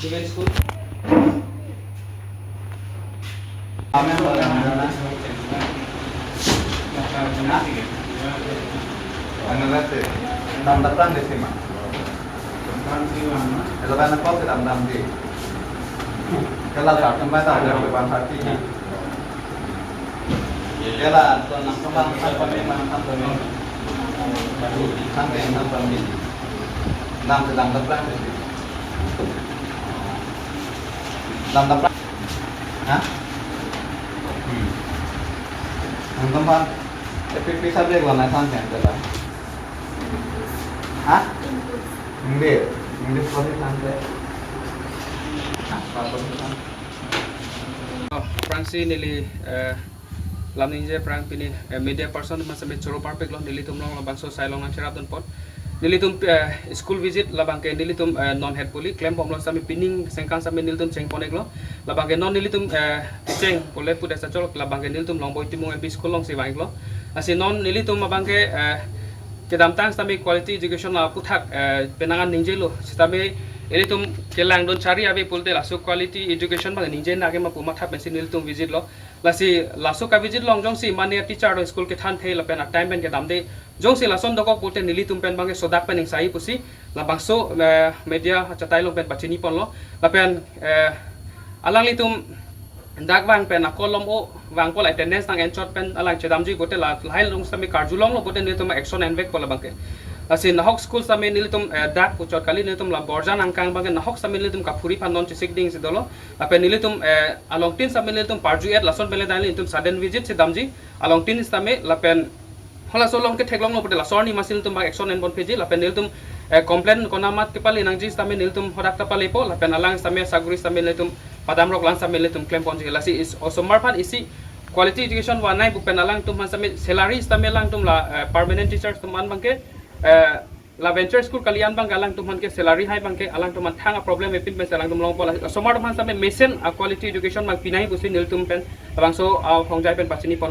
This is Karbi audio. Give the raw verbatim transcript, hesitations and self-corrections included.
Student school. Amen, Lord, amen, Lord. Amen, Lord. Dam dapran desi ma. Elo kan kok dam dam di. Kala sa tempat ada one thirty. Kala to nang kembang sampai memang sampai memang. Sampai sampai memang. Dam sedang dapran desi. Dam dapran. Ha? Hmm. Nang tempat P P subject lo na sang yang kala. Ha? English. English ko ni sang ke. Ha? Apa ko ni sang? Oh, aphrangsi neli, eh, lam ningje aphrang pini, eh, media person atum sitame choro parpiklo, nelitum along labangso asai along nangcherapdun pon. Nelitum, eh, school visit labang ke nelitum, eh, non het puli klembomlo sitame pining sengkang sitame nelitum chengpon-iklo. Labang ke non nelitum, eh, cheng pule pudet sachol labang ke nelitum Longboi Timung M P school alongsi vang-iklo. Lasi non nelitum abang ke, eh, kedamtang sitame quality education la aphuthak, eh, penang an ningjelo. Sitame ilitum kelangdun chari ave pulote laso quality education abang ningje nangke ma pu mathap pensi nelitum visit lo. Lasi laso ka-visit along jongsi mane teacher do school kethan the lapen a-time pen kedam de. Jongsi lason dokok pulote nelitum pen abang ke sodak pen ingsai pusi labangso, eh, media achatai along pen pachini ponlo. Lapen, eh, alanglitum dak vang pen akolom o vang pol attendance nang enchot pen alang chedamji pulote la lahai along sitame karjulonglo pulote nelitum action envek pol abang ke. Lasi nahok school sitame nelitum, eh, dak puchot kali, nelitum la borjan angkang abang ke nahok sitame nelitum kaphuri aphan non chesik dingsi dolo. Lapen nelitum, eh, alongtin sitame nelitum parju-et lason pen le dan nelitum sudden visit si damji. Alongtin sitame lapen halaso along ke theklonglo pulote laso arni masi nelitum abang action enpon piji lapen nelitum, eh, complaint konat amat kepale nangji sitame nelitum hadak ta palepo lapen alang sitame saguri sitame nelitum padamrok lang sitame nelitum klemponji. Lasi is osomar aphan isi quality education vangnei pu pen alangtum aphan sitame salary sitame alangtum la, eh, permanent teachers atum an abang ke, eh, la venture school kali an abang ke alangtum aphan ke salary hai abang ke alangtum aphan thang a-problem epin pensi alangtum longpo, la osomar atum aphan sitame mesen a-quality education abang pinei pusi nelitum pen labangso ahongjai pen pachini pon.